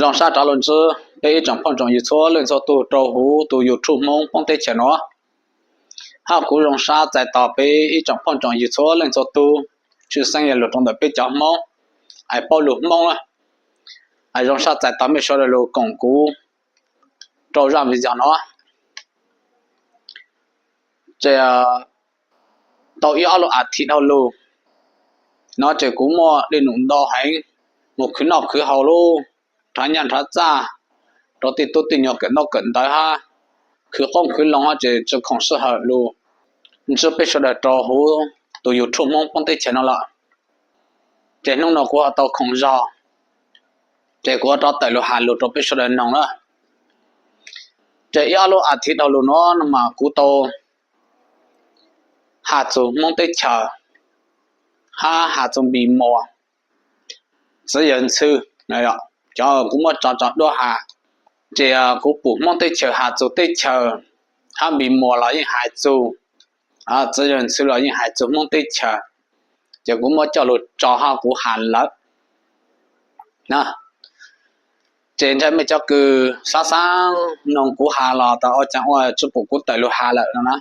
Zoo sab rov los ntsib peb ib tsoom phooj tsoom ywg txhua leej txhua tus rau huv tus YouTube Hmoob Poob Teb Chaws no. Hab kuv zoo sab txais tos peb ib tsoom phooj tsoom ywg txhua leej txhua tus, tshwj xeeb yog lug rau ntawm peb cov Hmoob es paub lug Hmoob na. Zoo sab txais tos mej sawv daws lug koom kuv rau zaj video no. Ces tau ib ob lub as thiv dhau lug no ces kuv muaj dej num ntau heev, mus khwv noj khwv haus lub nrhav nyaj nrhav txaj rau tej tub tej nyuag kawm ntaub kawm ntawv hab khwv qoob khwv loo hab ces tsi khoom sij hawm lug ntsib peb sawv daws rau huv tus YouTube Hmoob Poob Teb Chaws no lawm. Ces hnub no kuv ho tau khoom zog, ces kuv rov tawm lug has lug rau peb sawv daws noog na. Ces ib ob lub as thiv dhau lug no no mas kuv tau has txug Hmoob teb chaws hab has txug Npis Muas, txiv yawg ntxhw, cov kuv muab tso tso duab has. Ces kuv pum Hmoob teb chaws has txug teb chaws, hab Npis Muas los yeej hais txug, txiv yawg ntxhw los yeej hais txug Hmoob teb chaws, ces kuv muab coj lug tso hab kuv has lawm na. Ces ntshai mej cov kws xav xav noog kuv has los tas ua caag ua tsi pum kuv tawm lug has lawm no na.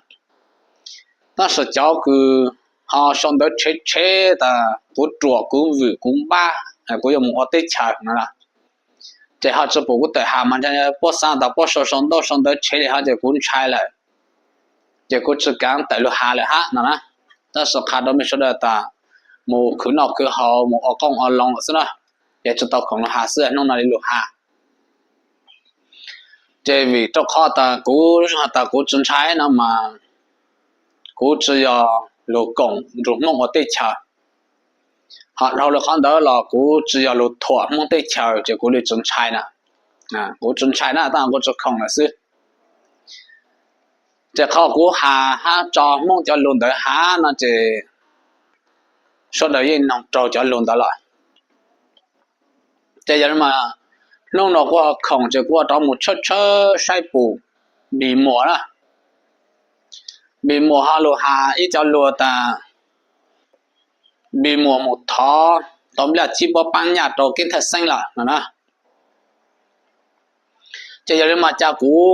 Tab sis cov kws ho sau ntawv tshev tshev tas kuv ruam kuv vwm kuv npab, kuv yuav mus ua teb chaws no, ces ho tsi pum kuv tawm has mas puab xav tas puab sau sau ntaub sau ntawv tshev li hab ces kuv ntshai lawm, ces kuv tsi kaav tawm lug has lawm hab no na. Tab sis qha rau mej sawv daws tas mus khwv noj khwv haus mus ua qoob ua loo lawm xwb na, ces tsi tau khoom lug has xwb, hnub no li lug has. Ces vim rau qhov tas kuv has tas kuv tsi ntshai no mas kuv tsi yog lug koom nrug Hmoob ua teb chaws, ho dhau lug qhov ntawd los kuv tsi yog lug thuam Hmoob teb chaws ces kuv li tsi ntshai na. Kuv tsi ntshai na, tab kuv tsi khoom lawm xwb. Ces qhov kuv has hab tso Hmoob cov lug ntawd has no ces sawv daws yeej noog raug cov lug ntawd lawm. Ces yog li mas hnub no kuv ho khoom ces kuv rov mus tshawb tshawb saib pum Npis Muas na. Npis Muas ho lug has ib co lug tas Npis Muas mus thov tau nplaj cib puab paab nyaj rau Keeb Thaj Xeeb lawm no na. Ces yog li mas cas kuv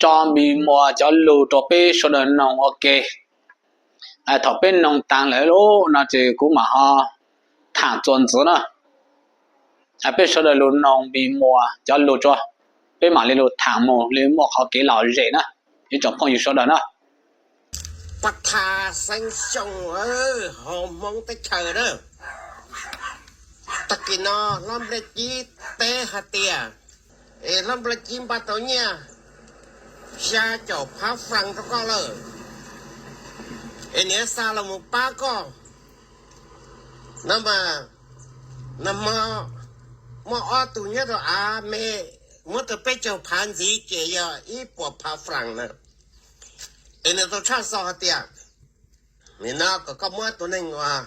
tso Npis Muas cov lug rau peb sawv daws noog ua ke. Thaum peb noog taag lawm lub no ces kuv mam ho thaam txuas ntxiv na. Peb sawv daws lug noog Npis Muas cov lug tso, peb mam li lug thaam moog li muaj qhov kev lom zem na, ib tsoom phooj ywg sawv daws na. Paj Thaj Xeeb Xyooj, hauv Hmoob teb chaws na. Tag kis no hlob Nplaj Cib teb hais tias, es hlob Nplaj Cib npaj tau nyiaj xya caum phav franc rau koj lawm, es niam xa los mus pab koj no mas, nag hmo muaj ob tug nyob rau Av Me muab tau peb caug phav ntxiv ces yog ib puas phav franc na. Es nws tau tshaj xov hais tias, nim no kom koj muab tus neeg uas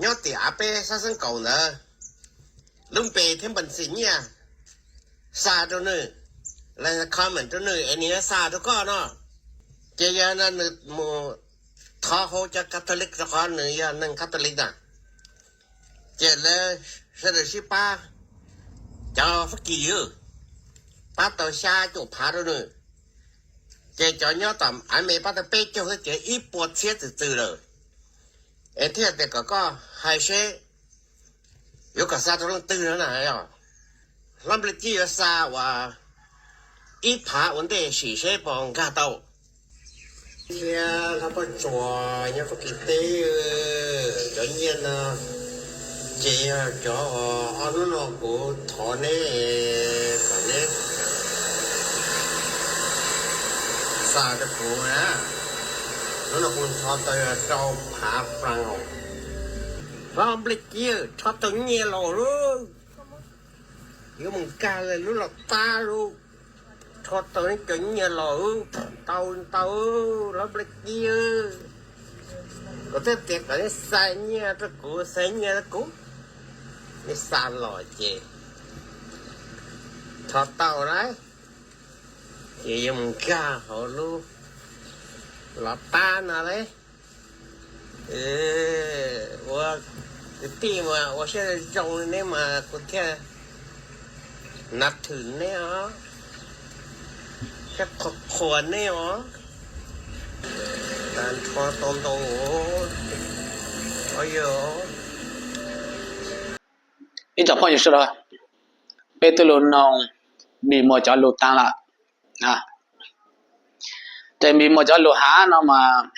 nyob tim Av Peb Xab Xeeb Kaum ntawd lub npe thiab npe xim nyiaj xa rau nws, los comment rau nws es nws yuav xa rau koj no. Ces yog no nws mus thov hauv cov Catholic rau qhov nws yog neeg Catholic na. Ces lawv sawv daws sib pab, cov Fab Kis pab tau xya caum phav rau nws. Ces cov nyob tom Av Me pab tau peb caug xwb ces ib puas txhiab txwm txwm lawm. Es thiaj tias kom koj hais seb yuav kom xa rau leej twg no na. Hlob Nplaj Cib yuav xa uas ib phav ua ntej sim seb puas nkag tau. Thiab hlob Paj Tsuas nyob Fab Kis teb, cov nyiaj no ces yog cov ob hnub no kuv thov neb, kom neb xa rau kuv na. Hnub no kuv thov tau rau phav franc. Hlob Nplaj Cib, rho tau nyiaj los lawm, yuav mus nkag lawm lub los tab lawm, rho tau neb cov nyiaj los, ntau ntau, hlob Nplaj Cib. Kuv twb tias kom neb xa nyiaj rau kuv, xa nyiaj rau kuv, neb xa los ces rho tau lawm, ces yuav mus nkag hauv lub los tab no lawm. Ua kwv tij mas ua siab zoo li neb mas kuv thiaj Nab thwm nej os, thiab qhuas qhuas nej os, tag nrho tau ntau. Ib tsoom phooj ywg sawv daws, peb twb lug noog Mis Muas cov lug taag lawm. Ces Mis Muas cov lug has no mas,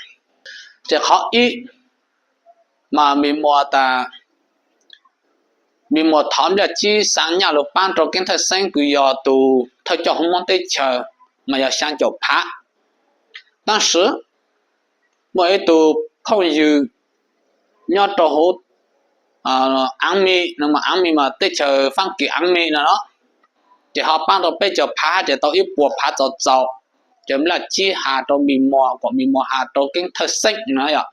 ces qhov ib mas Mis Muas tas, Mis Muas thov Nplaj Tsib xaa nyaj lug paab rau Keeb Thawj Xeeb kws yog tug thawj coj hoob moob teb chaws mas yog xyaa caum phav. Tab sis muaj ib tug phooj ywg nyob rau huv Aav Mis no, Aav Mis mas teb chaws Faab Kis Aav Mis no, ces ho paab tau peb caug phav ces tau ib puas phav txaus txaus. Ces Nplaj Tsib has rau Mis Muas kom Mis Muas has rau Keeb Thawj Xeeb no yom.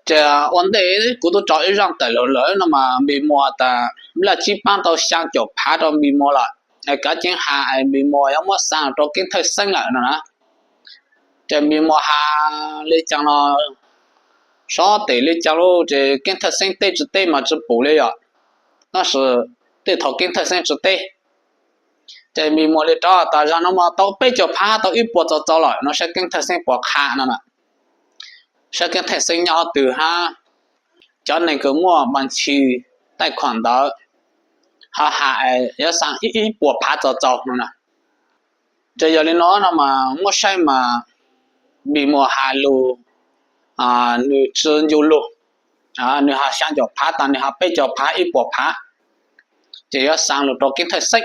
Ces ua ntej kuv tub tso ib zaaj tawm lug lawm no mas Mis Muas tas Nplaj Tsib paab tau xyaa caum phav rau Mis Muas lawm, es kav ceev has es Mis Muas yuav muab xaa rau Keeb Thawj Xeeb lawm no na. Ces Mis Muas has le caag no, sov tes le caag lug ces Keeb Thawj Xeeb teb tsi teb mas tsi pum le yom. Tab sis tej thaum Keeb Thawj Xeeb tsi teb, ces Mis Muas le rov tas zag no mas tau peb caug phav tau ib puas txaus txaus lawm no, saib Keeb Thawj Xeeb puas qha no na. Saib Keeb Thawj Xeeb nyob twg hab, cov neeg kws muaj npas ntshis taij khuam ntawd ho has yuav xaa ib puas phav txaus txaus no na. Ces yog le no no mas muab saib mas Mis Muas has lug nws tsi ncu lug, nws has xyaa caum phav tas nws has peb caug phav ib puas phav, ces yuav xaa lug rau Keeb Thawj Xeeb.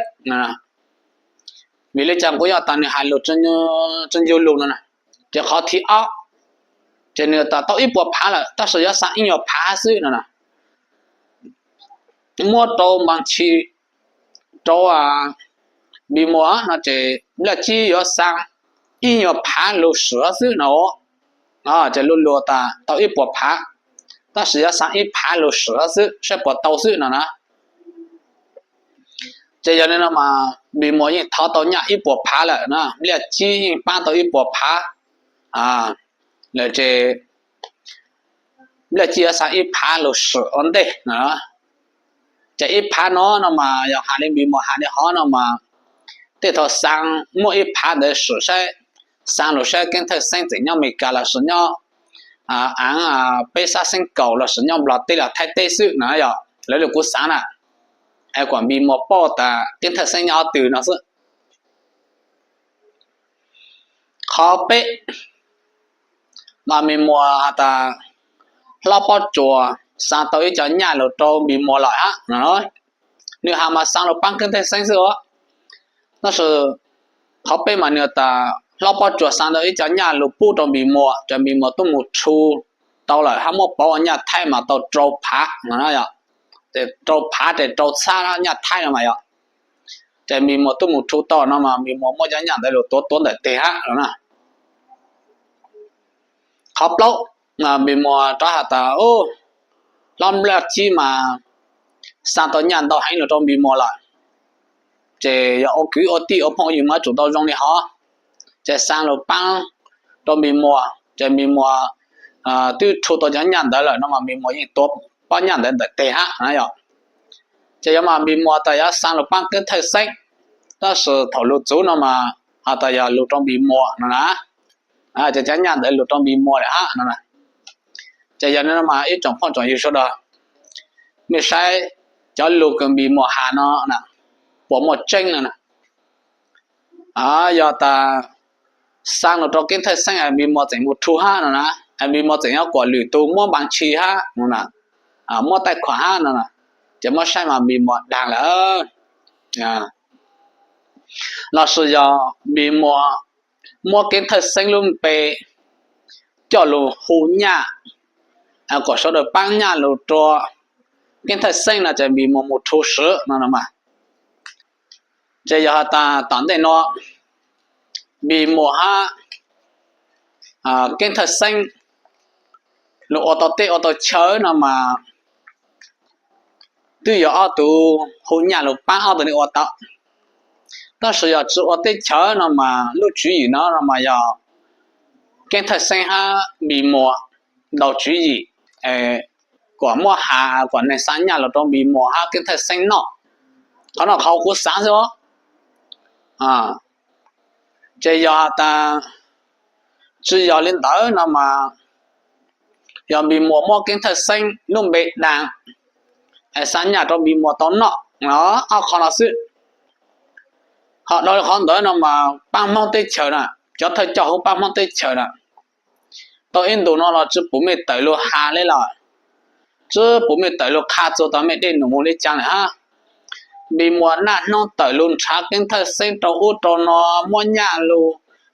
Vim le caag kuv yog tas nws has lug tsi ncu lug no na? Ces qhov thib ob, ces nws tas tau ib puas phav lawm tab sis yuav xaa ib nyuag phav xwb no na. Muab rau npas ntshis rau Mis Muas no ces Nplaj Tsib yuav xaa ib nyuag phav lug swm xwb no. Ces lug lug tas tau ib puas phav, tab sis yuav xaa ib phav lug swm xwb saib puas tau xwb no na. Ces yog le no mas Mis Muas yeej thov tau nyaj ib puas phav lawm na, Nplaj Tsib yeej paab tau ib puas phav lawm ces Nplaj Tsib yuav xaa ib phav lug swm ua ntej no. Ces ib phav no no mas yog has le Mis Muas has le hov no mas tej thaum xaa muaj ib phav ntawd swm saib, xaa lug saib Keeb Thawj Xeeb tseem nyob Amelikas lossis nyob aav peb sab xeeb kaum lossis nyob Nplog teb los Thaib teb xwb no yog lawv lug kuv xaav na. Es kuas Mis Muas paub tas Keeb Thawj Xeeb nyob twg no xwb. Qhov peb mas Mis Muas has tas hlob Pob Tsuas xaa tau ib co nyaj lug rau Mis Muas lawm hab no. Nws has mas xaa lug paab Keeb Thawj Xeeb xwb os. Tab sis qhov peb mas nws tas hlob Pob Tsuas xaa tau ib co nyaj lug pub rau Mis Muas, ces Mis Muas tub mus rhu tau lawm hab muab pauv ua nyaj Thaib mas tau rau phav no, rau phav ces rau txhab nyaj Thaib no mas yog. Ces Mis Muas tub mus rhu tau no mas Mis Muas muab cov nyaj ntawd lug tuav tuav ntawm teg hab no na. Qhov plaub, Mis Muas rov has tas hlob Nplaj Tsib mas xaa tau nyaj ntau heev lug rau Mis Muas lawm, ces yog ua kwv ua tij ua phooj ywg mas yuav tsum tau zoo li hov. Ces xaa lug paab rau Mis Muas ces Mis Muas twb rhu tau cov nyaj ntawd lawm no mas Mis Muas yeej tuav pob nyaj ntawd ntawm teg hab no yog. Ces yog mas Mis Muas tas yuav xaa lug paab Keeb Thawj Xeeb, tab sis thaum lug txuv no mas has tas yog lug rau Mis Muas no na. Ces cov nyaj ntawd lug rau Mis Muas lawm hab no. Ces yog no mas ib tsoom phooj tsoom ywg sawv daws, mej saib cov lug kws Mis Muas has no puas muaj tseeb no na. Yog tas xaa lug rau Keeb Thawj Xeeb es Mis Muas tseem mus rhu hab no na, es Mis Muas tseem yuav kuas lwm tug muab npas ntshis hab no na, muab taij khuam hab no na, ces muab saib mas Mis Muas daag lawm. Lossis yog Mis Muas muab Keeb Thawj Xeeb lub npe coj lug hu nyaj kom sawv daws paab nyaj lug rua Keeb Thawj Xeeb no ces Mis Muas mus rhu swv no no mas. Ces yog has tas tom ntej no Mis Muas hab Keeb Thawj Xeeb lug ua tau teb ua tau chaw no mas twb yog ob tug hu nyaj lug paab ob tug li ua tau. Tab sis yog tsi ua teb chaws no mas lub tswv yim no no mas yog Keeb Thawj Xeeb hab Mis Muas ntaus tswv yim, kom muab has kom neeg xa nyaj lug rau Mis Muas hab Keeb Thawj Xeeb noj. Qhov no qhov kuv xav xwb os. Ces yog tas tsis yog li ntawd no mas yog Npis Muas muab Keeb Thawj Xeeb lub npe dag, xa nyaj rau Npis Muas tau noj, ob qhov no xwb. Ho dhau li qhov ntawd no mas pab Hmoob teb chaws na, cov thawj coj hauv pab Hmoob teb chaws na, tau ib ntus no los tsis pum mej tawm lug has li lawm, tsis pum mej tawm lug qha txug tas mej dej num mus li caag lawm hab. Npis Muas naj hnub tawm lug nrhav Keeb Thawj Xeeb rau ub rau no, muab nyaj lug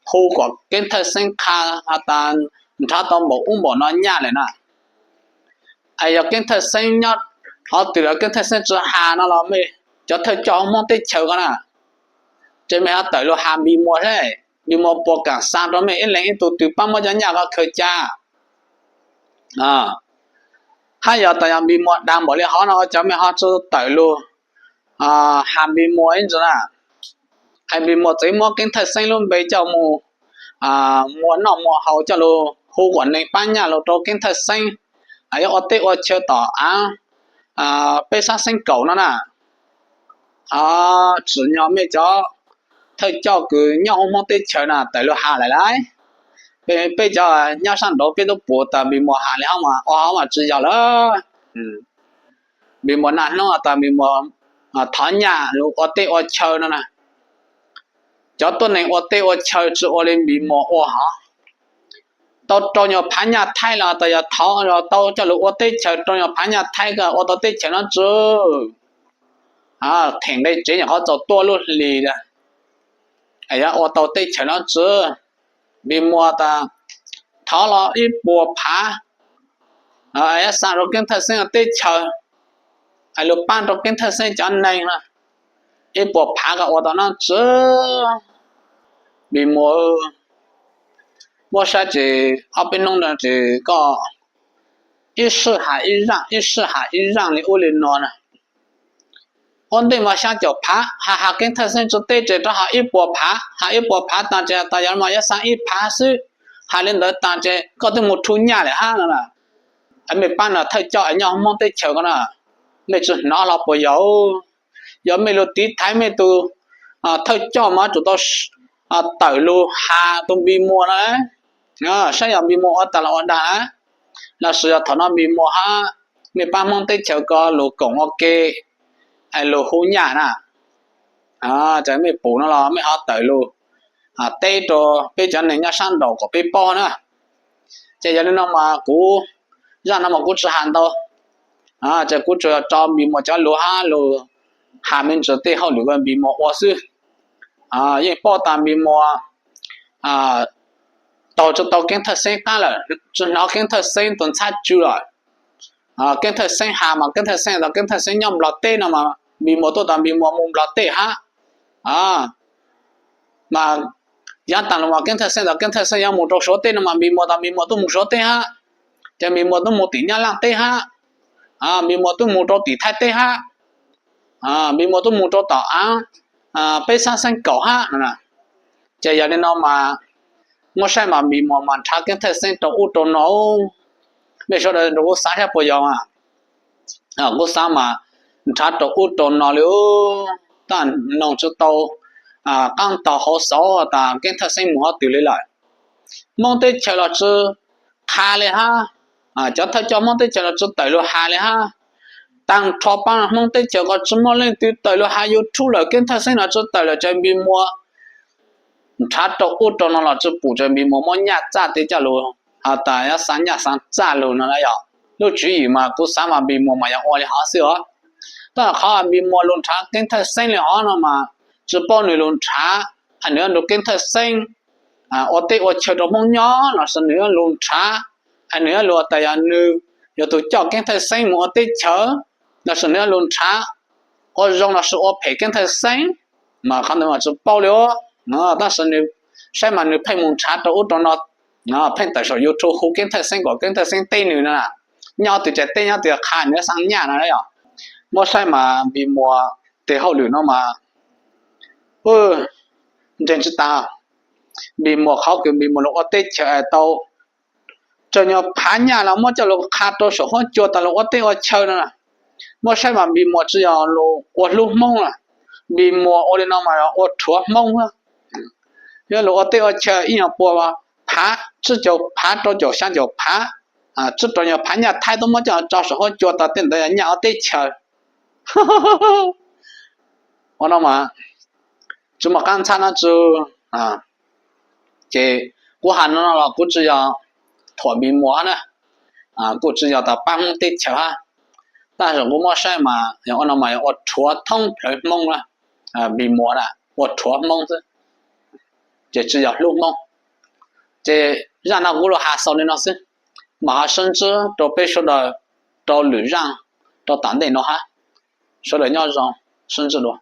hu kom Keeb Thawj Xeeb qha has tas nrhav tau npaum ub npaum no nyaj lawm na. Es yog Keeb Thawj Xeeb nyob qhov twg lawm Keeb Thawj Xeeb tsis has no los mej cov thawj coj hauv Hmoob teb chaws ko na, ces mej ho tawm lug has Npis Muas seb Npis Muas puas kaam xa rau mej ib leeg ib tug twg pab muab cov nyaj ko khaws ca. Hab yog tas yog Npis Muas dag npaum li hov no cov mej ho tsis tawm lug has Npis Muas ib ntsis na, es Npis Muas txawm muab Keeb Thawj Xeeb lub npe coj mus muas noj muas haus coj lug hu kom neeg pab nyaj lug rau Keeb Thawj Xeeb, yuav ua teb ua chaw tom av peb sab xeeb kaum no na. Tsim nyog mej cov thawj coj kws nyob hauv Hmoob teb chaws na tawm lug has lawm lauj. Peb cov nyob sab nraud peb tub pum tas Npis Muas has li hov mas ua hov mas tsis yog lawm. Npis Muas naj hnub tas Npis Muas thov nyaj lug ua teb ua chaw no na. Cov tuab neeg ua teb ua chaw tsis ua li Npis Muas ua hov. Tau rau nyuag phav nyaj Thaib los tas yog thov los tau coj lug ua teb chaws rau nyuag phav nyaj Thaib koj ua tau teb chaws no tsis theem nqe tsev nyuam qhuav txaus tuaj lub hlis, yuav ua tau teb chaws no tsis. Npis Muas tas thov los ib puas phav, yuav xa rau Keeb Thawj Xeeb ua teb chaws, es lug paab rau Keeb Thawj Xeeb cov neeg na, ib puas phav koj ua tau no tsis. Npis Muas, muab saib ces ob peb hnub no ces koj ib sij has ib zaaj ib sij has ib zaaj li ub li no na. Ua ntej mas xyaa caum phav has has Keeb Thawj Xeeb tsis teb ces rov has ib puas phav, has ib puas phav tas ces tas yog mas yuav xa ib phav xwb, has li ntawd tas ces koj twb mus rhu nyaj lawm hab no. Mej paab no thawj coj es nyob Hmoob teb chaws ko na, mej tsis hnov los puas yog? Yog mej lug tiv thaiv mej tug thawj coj mas tsum tau tawm lug has tus Npis Muas na, saib yog Npis Muas ua tas los ua dag na, lossis yog thaum no Npis Muas hab mej paab Hmoob teb chaws ko lug koom ua ke, es lug hu nyaj na. Ces mej pum no los mej ho tawm lug teb rau peb cov neeg nyob sab nraud kom peb paub na. Ces yog li no mas kuv, zaaj no mas kuv tsis has ntau, ces kuv tsuas yog tso Npis Muas cov lug hab lug has me ntsis tej hauj lwm uas Npis Muas ua xwb. Yeej paub tas Npis Muas taug tsis tau Keeb Thawj Xeeb qaab lawm, tsis hnov Keeb Thawj Xeeb tus ntxhab tsw lawm. Keeb Thawj Xeeb has mas Keeb Thawj Xeeb tas Keeb Thawj Xeeb nyob Nplog teb no mas Npis Muas tuaj tas Npis Muas mus Nplog teb hab. Mas yav taag lug mas Keeb Thawj Xeeb tas Keeb Thawj Xeeb yuav mus rau Suav teb no mas Npis Muas tas Npis Muas tuaj mus Suav teb hab, ces Npis Muas tuaj mus tim Nyab Laj teb hab, Npis Muas tuaj mus rau tim Thaib teb hab, Npis Muas tuaj mus rau tom av peb sab xeeb kaum hab. Ces yog li no mas muab saib mas Npis Muas mas nrhav Keeb Thawj Xeeb rau ub rau no, mej sawv daws nrug kuv xav saib puas yog mas. Kuv xav mas nrhav rau ub rau no li, taj noog tsis tau qaab taug hauv xauv tas Keeb Thawj Xeeb mus qhov twg li lawm. Hmoob teb chaws los tsis qha li hab, cov thawj coj Hmoob teb chaws los tsis tawm lug has li hab. Taag nrho paab Hmoob teb chaws ko tsis muaj leej twg tawm lug has YouTube lawm, Keeb Thawj Xeeb no tsis tawm lawm ces Npis Muas nrhav rau ub rau no los tsis pum ces Npis Muas muab nyaj txaj teb coj lug, has tas yuav xa nyaj xa txaj lug no na yog. Lub tswv yim mas kuv xav mas Npis Muas mas yog ua li hov xwb os. Tab qhov Npis Muas lug nrhav Keeb Thawj Xeeb li hov no mas tsis paub nwg lug nrhav, nwg yuav lug Keeb Thawj Xeeb ua teb ua chaw rau Hmoob nyob lossis nwg yuav lug nrhav, nwg yuav lug tas yog nwg yog tug coj Keeb Thawj Xeeb mus ua teb chaws, lossis nwg yuav lug nrhav ua zoo lossis ua phem Keeb Thawj Xeeb, mas qhov ntawd mas tsis paub li. Tab sis nwg saib mas nwg pheej mus nrhav rau ub rau no, pheej tawm saum YouTube hu Keeb Thawj Xeeb kom Keeb Thawj Xeeb teb nwg no, nyob twg ces teb, nyob twg qha nwg yuav xa nyaj no yog. Muab saib mas Npis Muas tes hauj lwm no mas ntseeg tsis tas. Npis Muas qhov kws Npis Muas lug ua teb chaws es tau tsawg nyuag phav nyaj los muab coj lug qha rau saum huab cua tas lug ua teb ua chaw no. Muab saib mas Npis Muas tsis yog lug ua hlub Hmoob na, Npis muas ua li no mas ua rhuav Hmoob. Yog lus ua teb ua chaw ib nyuag pua phav, tsib caug phav, rau caum xya caum phav, tsib rau nyuag phav, nyaj Thaib tuaj muab coj tso saum huab cua tas, tej ntawd yog nyaj ob teb chaws. Ua no mas tsis muaj qab ntxhab no tsis, ces kuv has no los kuv tsis yog thuam Npis muas na, kuj tsis yog tas pab Hmoob teb chaws hab. Tab sis kuv muab saib mas yog ua no mas yog ua rhuav thoob plawv Hmoob na. Npis muas na ua rhuav Hmoob xwb, ces tsis yog hlub Hmoob. Ces zaj no kuv los has xaus li no xwb, mam ho sib ntsib rau peb sawv daws rau lwm zaj, rau tom ntej no hab. Sawv daws nyob zoo, sib ntsib dua.